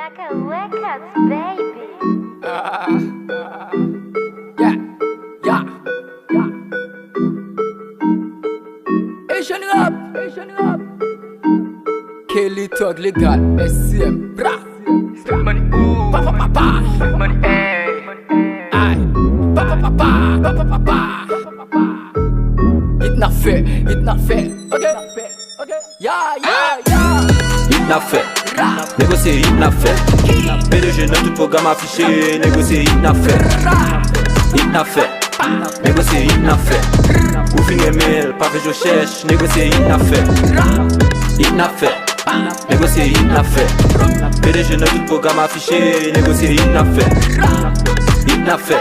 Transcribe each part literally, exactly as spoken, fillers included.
Shaka Records, baby. Yeah, yeah, yeah. Asian rap, Asian rap. Kelly Thug Legal, S C M, bra. Money, ooh. Pa, pa, pa, pa. Money, hey. Ay. Pa, pa, pa, pa. Pa, pa, pa, pa. Hit n ap fè, hit n ap fè. Ok. Ya, ya, ya. Hit n ap fè. Negosye hit n ap fè. P D G nan tout pwogram afiche. Negosye hit n ap fè. Hit n ap fè. Negosye hit n ap fè. Ou fin renmen l, pa fè yo chèch. Negosye hit n ap fè. Hit n ap fè. Negosye hit n ap fè. P D G nan tout pwogram afiche. Negosye hit n ap fè. Hit n ap fè.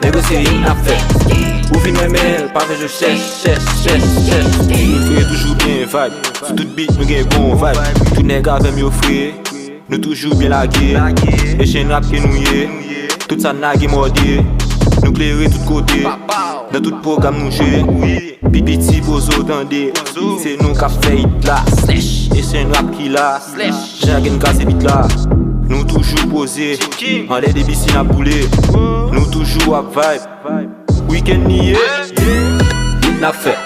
Negosye hit n ap fè. Ou fin renmen l, pa fè yo chèch, chèch, chèch, chèch. Nou fre toujou byen vibe. Sou tout beat nou gen bon vibe. Tout nèg avè m yo fre. Nou toujou byen lage. Asian rap ke nou ye. Tout sa n lage mòde. Nou klere tout kote. Nan tout pwogram nou jwe. Pi piti pozo tande. Se nou k ap fè hit la. Asian rap ki la. Jagen kase beat la. Nou toujou poze. Anlè de bisi n ap boule. Nou toujou ap vibe. Weekend li ye. Hit n ap fè.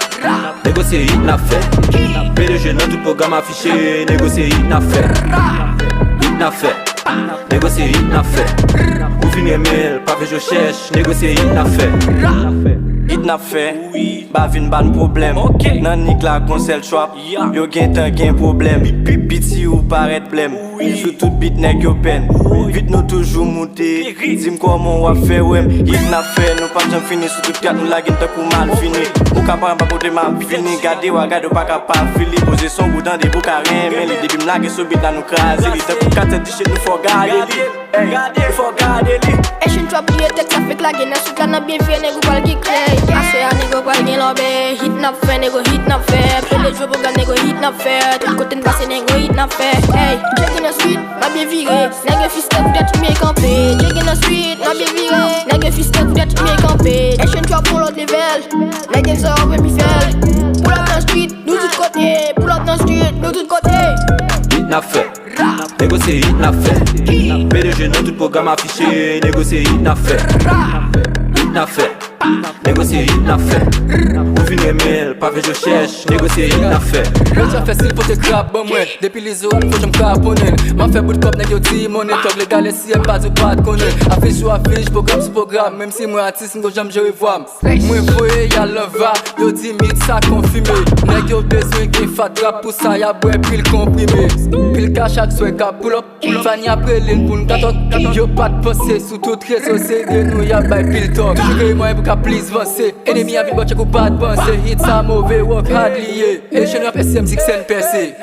Negosye hit n ap fè. P D G nan tout pwogram afiche. Negosye hit n ap fè. Hit n ap fè. Negosye hit n ap fè. Ou fin renmen l, pa fè yo chèch. Negosye hit n ap fè. Hit n ap fè. Ba vin ban pwoblèm. Nan nik la gon sèl trap. Yo gentan gen pwoblèm. Piti ou parèt blèm. Sou tout beat nèg yo pèn. Vit nou toujou moute. Di m kòman w ap fè wè m. Hit n ap fè, nou p ap janm fini. Sou tout kat nou lage n tankou malfini. Ou ka pa anba kote m ap vini. Gade w a gade w pa ka pa fili. Poze son pou tande pou ka renmen li. Depi m lage sou beat la nou kraze li. Tankou katè di shit nou fò gade li. Ey, nou fò gade li. Asian trap li ye tèt sa fèk lage nan street la nan byen fè nèg ou pral gen klè. Aswè a nèg ou pral gen lòbè. Hit n ap fè, nego hit n ap fè. P D G pwogram nego hit n ap fè. Tout kote n pase nego hit n ap fè. Ey, Jackie nan street, n ap byen vire. Nèg yo fistè poutèt imye kanpe. Jackie nan street, n ap byen vire. Nèg yo fistè poutèt imye kanpe. Asian trap on lòt level. Nèg yo sa yo vle pi fè. Pull up nan street, nou tout kote. Pull up nan street, nou tout kote. Hit n ap fè. Negosye hit n ap fè. P D G nan tout pwogram afiche. Negosye hit n ap fè. Hit n ap fè. Negosye hit n ap fè. Ou fin renmen l, pa fè yo chèch. Negosye hit n ap fè. Yo dja fè stil pote krab ban mwen. Depi Lizo ap fò janm kraponnen. M ap fè bout kòb nèg yo di monnen. Tòg legal S C M pa di w pa t konnen. Afich sou afich, pwogram sou pwogram. Menm si mwen atis, m gon janm jere vwa m. Mwen voye y al anva, yo di mit sa konfime. Nèg yo bezwen gen fatra, pou sa y ap bwè pil konprime. Pil ka chak swè k ap pull up. Fani ap rele n pou n ka tòk. Yo pa t panse sou tout rezo, se de nou y ap bay pil tòk. Toujou kreye mwayen pou ka plis vanse. Enemi a vin bò tchèk ou pa t panse. Hit sa move, work hard li ye. E jèn rap S M six N pèse.